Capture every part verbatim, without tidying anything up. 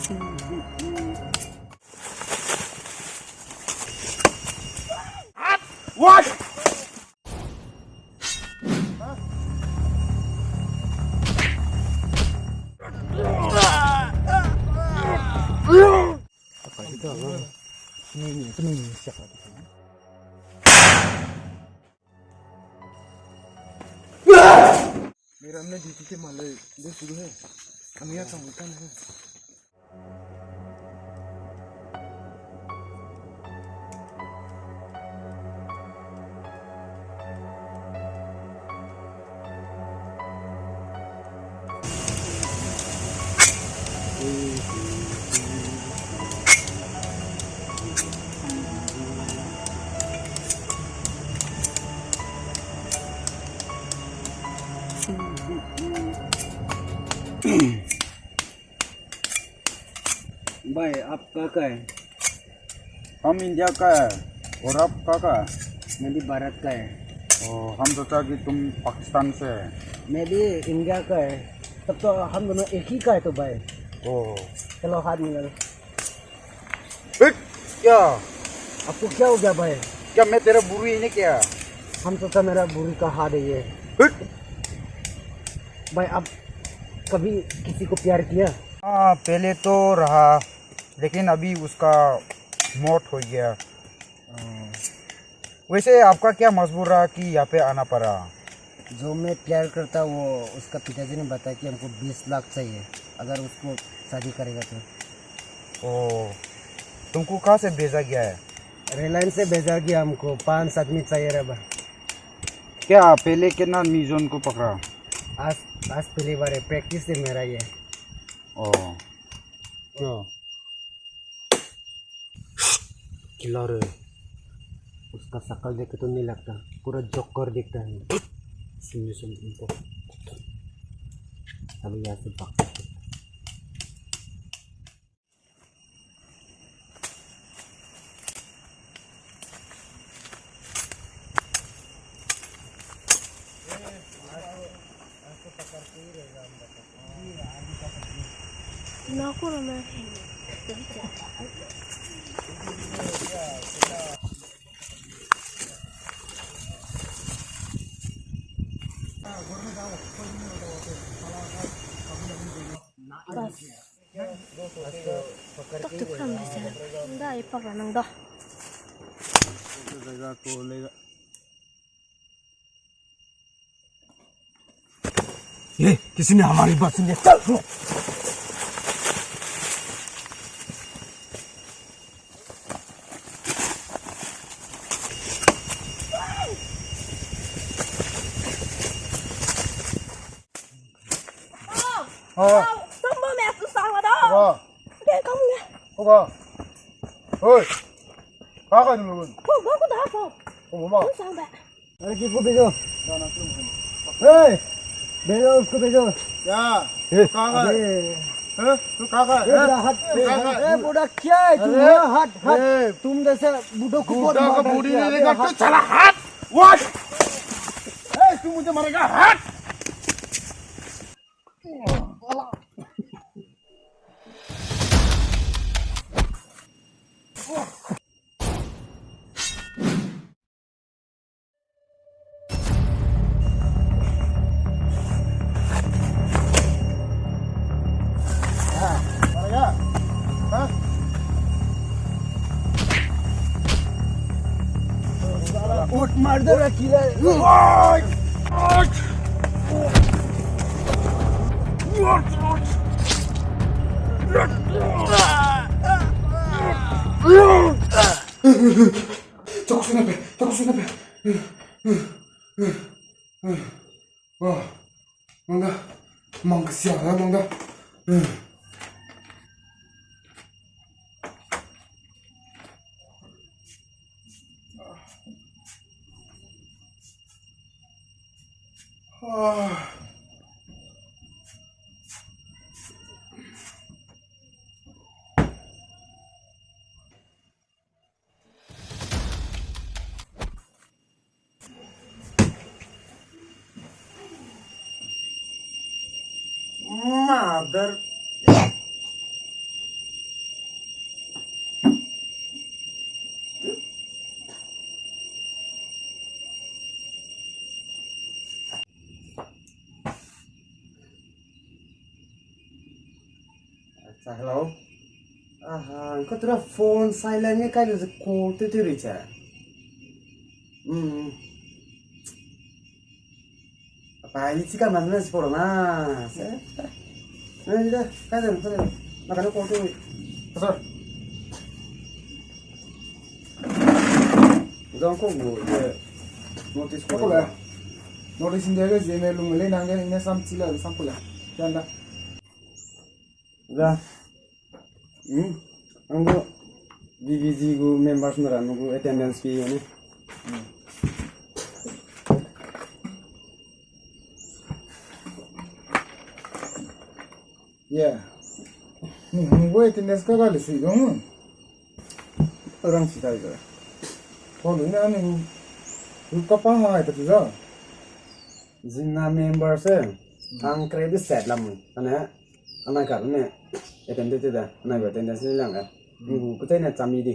What? मेरा हमने ड्यूटी के माले दे शुरू है। हम यहाँ काम करते हैं। भाई, आप कहाँ का है? हम इंडिया का है। और आप कहाँ का है? मैं भी भारत का है। ओ, हम सोचा कि तुम पाकिस्तान से है। मैं भी इंडिया का है। तब तो हम दोनों एक ही का है तो भाई। ओ। चलो, हाथ मिला लो। हट! क्या? आपको क्या हो गया भाई? क्या मैं तेरा बुरी है ना क्या? हम सोचा मेरा बुरी का हाथ है ये। हट! भाई, आप कभी किसी को प्यार किया? हाँ, पहले तो रहा, लेकिन अभी उसका मौत हो गया। अ, वैसे आपका क्या मजबूर रहा कि यहाँ पे आना पड़ा? जो मैं प्यार करता, वो उसका पिताजी ने बताया कि हमको बीस लाख चाहिए, अगर उसको शादी करेगा तो। ओ, तुमको कहाँ से भेजा गया है? रिलायंस से भेजा गया हमको, पाँच आदमी चाहिए रहा बा। क्या पहले कितना आदमी जन को पकड़ा? आज, आज पहली बार है, प्रैक्टिस है मेरा ये। ओ। ओ। किलर है। उसका शकल देख के तो नहीं लगता, पूरा जोकर दिखता है। सुनिए, सुनिए, इनको। चलो, यहाँ से भागते हैं। बस। Pak tu kram de se. Nda, i pak ra nang da. ये, किसी ने हमारी बात सुन लिया। चल। हाँ। Sambo me tu sang da. Oba. Ke kam ne. Oba. Oi. Ka ka nung. Ko ko da ko. Oba. Tu sang ba. अरे, किसको भेजो? ए, भेजो, उसको भेजो। क्या? ए, कहाँ का है? अबे। हैं? तू कहाँ का है? ए, हैं? बूढ़ा, हट। तू कहाँ का है? ए, बूढ़ा, क्या है तू? अरे, हट, हट। ए, तुम जैसे बूढ़ों को बहुत मारता है। बूढ़ा का बूढ़ी नहीं देखा, तू साला हट। What? ए, तू मुझे मारेगा, हट। उठ, मार दे रहा किला। Chakusui na pe, chakusui na pe. Wah, mang da, mang kesia da, mang da. Ah. Mother. Sa, hello. Aha, ko tura phone silent nge kai lu ze call tew tew rei che. Mm. Apa, i chika man na siporo na. Se. Na ni da, kai da, kai da. Na ka call tew. Sir. Zang ko mo, eh, notice ko le. Notice inde ge je me lung le nang ge ne sam chi la sam ko le. Yan da. Da. Hmm? Ang gu B B G gu members mera nu gu attendance fee ne. Hmm. Yeah. Hmm, hmm, gu attendance ka ga le sui dong. Orang si tai ga. Ko lu na ni gu. Gu ka pa ha ai ta tu za. Zina members e. Hmm. Ang credit set lam. Ane. Anai ka ne attendance te da, anai ba attendance ne lang da. Ngu kute ne chami di.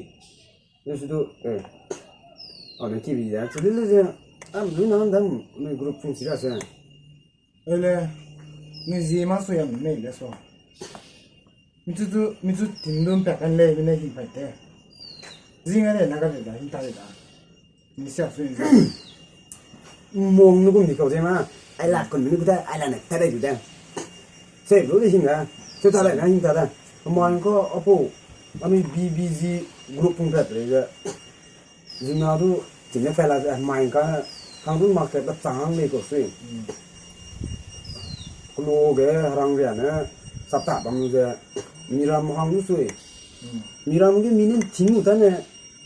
Lu su du, eh. Au ne ki bi da. Chili lu ze, am lu na dam, ne group phung si ra se. Ele, ne zi ma so yam ne le so. Mi chu tu, mi chu tim dun pe kan le, mi ne hin pai te. Zi nga ne na ka le da, hin ta le da. Ni sia sui ni. Mong nu kum di kau ze ma. Ai la kun mi nu kuta, ai la ne ta dai du da. Se lu de hing da. Se ta dai na hing ta da. Mai ko apo. Ami B B G group pung pet le ge. Zina du, zina pela ze mai ka. Hang du market da chang le ko sui. Kulo ge harang ria ne. Sap ta bam lu ze. Miram hang du sui. Miram ge mi ne ting u ta ne.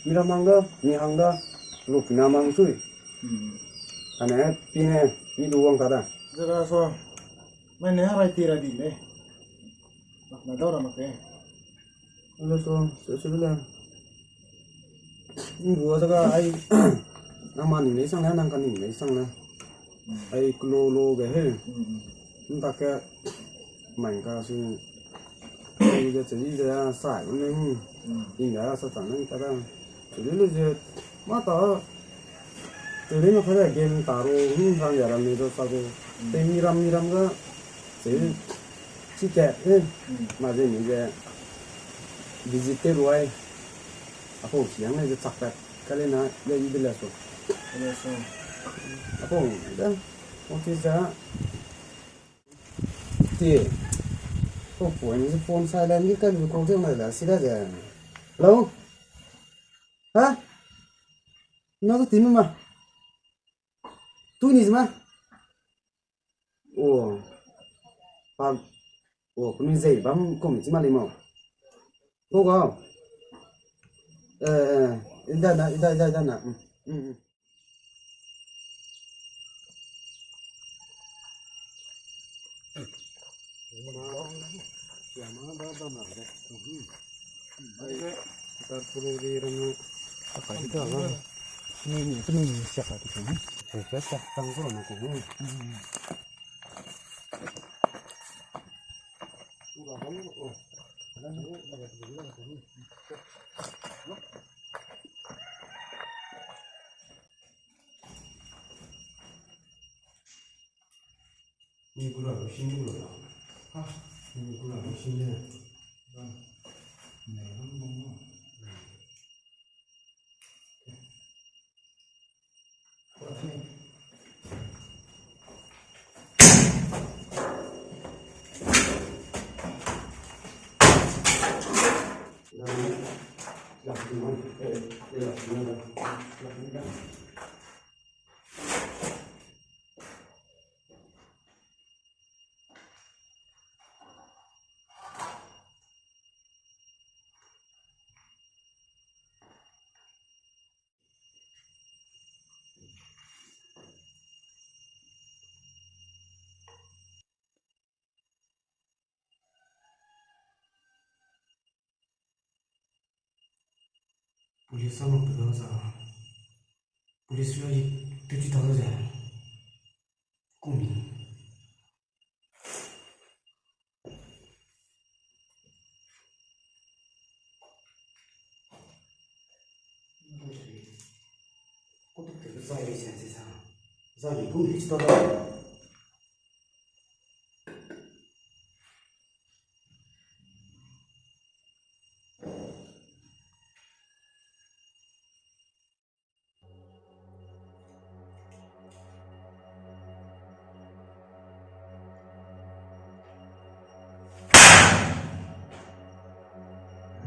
Miram hang da, mi hang da, lu pina mang sui. Hmm. Ane, pine, mi du wang ta da. Zara so, mai ne harai ti ra di le. Mak na dau ra mak ke. Ule so, so, so le. Ngu a zaga ai, nama ning le sang le, nang ka ning le sang le. Hmm. Ai kulo lo ge he. Hmm, hmm. Nta ke, mai ka su. Ai de che di de sa ne. Hmm. Ing ga sa ta ne ta da. Chili lu ze, ma ta, chili ma kare game ta ro, hmm, rang ya ram ni do sa go. Hmm. Te miram miram ga, chili, hmm, chi ke, eh, hmm, ma ze ni ze, visit te ruai, apo siang ne ze chak tak, kale na, ya i de le so. Kale so. Apo, da, o ti za, Ti. Ko phone, phone silent ge kai lu call tew nai la, si da ze. Hello? Ha? Na tu ti ma ma. Tu ni ma. Oh. Pa. Oh, kunu zei bam ko mi chi ma le mo. Ko ga. Eh, eh, ida na, ida, ida, ida na. Mm, mm, mm. Ni kula lo sing kula lo. Ha, ni kula lo sing ne. Ba. Ne, bang, bang, bang. Police a mak pe dau za. Police la i tu ti tau ze. Kumi. Kutuk te zai le sen se sa. Zai le kumi ti tau da.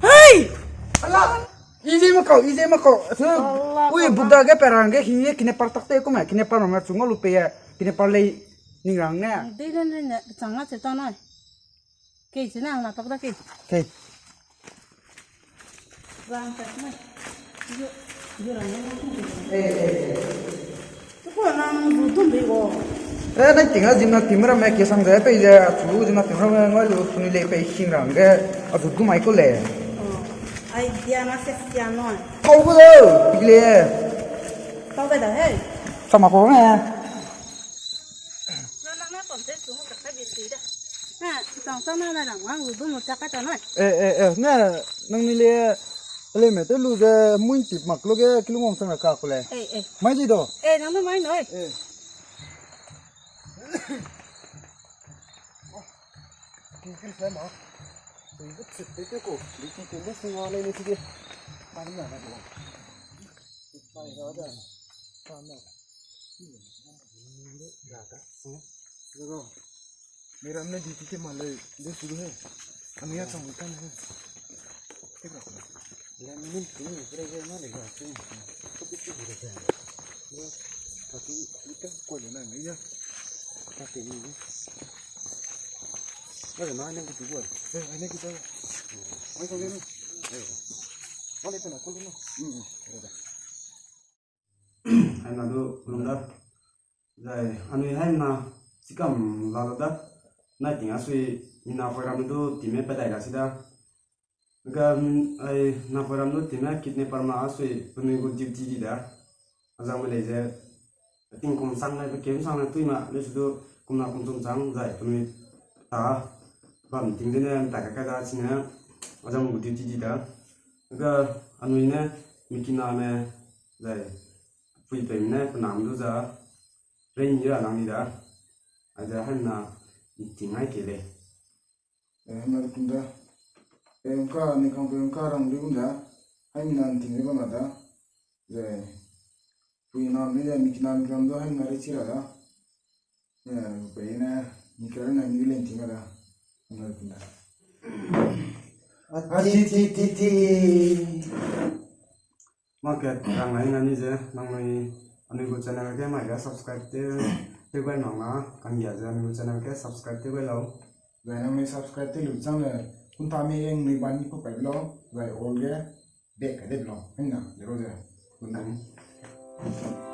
Hey! Ala! Ije makau, ije makau. Ala, ui, ala. Bukda ge perang ge hi kine par tak te kume, kine par ma chunga lu pe ye, kine par lei ning rang ne. Dei den den ne chang na che ta nai. Kei, sena na tak da kei. Kei. Rang tak na. Yo, yo rang na. Eh, eh, eh. Tu ko nang zu dum be go. Eh, nai ting a zim na tim ram me ke sang ze pe ze, a chu zim na tim ram me ngai lu tu ni le pe sing rang ge, a zu dum ai ko le. Oh, idea na se sia no. Kau ko do, pik le. Kau da da he. Sama ko ne. Na, na, na, pom te su mu ka ka bi si da. Na, tang tang na, na, na, wang lu du mu ta ka ta na. Eh, eh, eh, na, nang ni le, le me te lu ze muin tip mak lu ge kilung wang sang ka ku le. Eh, eh. Mai di do. Eh, nang du mai no, eh. Eh. Ki ki se ma. Ki ki se te te ko. Ki ki te ne singa le ne ki. Pa na na ko. Pa ga da. Pa na. Meram ne di ti ke ma le, de su he. Ami ya chang kan he. Ke ba ko. Le min tu ni pre ge na le ga tu. Ko bi tu de. Ka ti ita ko le na ya. Ka ti ni. Ka na ne ki tu ko. Eh, ne ki tu. Ai ko le na. Eh. Wale tena ko le na. Mm. Haina du lung da. Zai, anui haina sikam la da. Nai ting a sui mina foiram du time pe dai la si da. Ga, ai, na foiram du time kidnapper ma a sui penui gu duty di da. Azang me lei ze, tingkum sang nai, pe kem sang nai tui ma, le su du kum na kum tum chang zai penui ta bam ting de ne, ta ka ka da chine, azang gu duty di da. Ga anui ne, mikina me, zai, pui pei ne, penam du za, rei ni ra lang di da. Aize haina, ting ai ke lei. Eh, haina du kum da. Eh, ngka, ni kang pe ngka rang du kum da. Haina ting de bam da. Zai, pui na mi de, mikina mi kang du haina rei chi ra da. Eh, pei ne, mi kare na mi len ting da. Haina du kum da. A ti, ti, ti, ti. Market rang lai nga ni ze, nangnui anui gu channel ge mai ga subscribe te, te gai nang na, kang ya ze anui gu channel ge subscribe te gai lau. Zai nangnui subscribe te lu chang le, kun ta me yang nui ban ni pu pai lau, zai all ge, back ka de lau, hena, de ro ze, kun ta. Mm.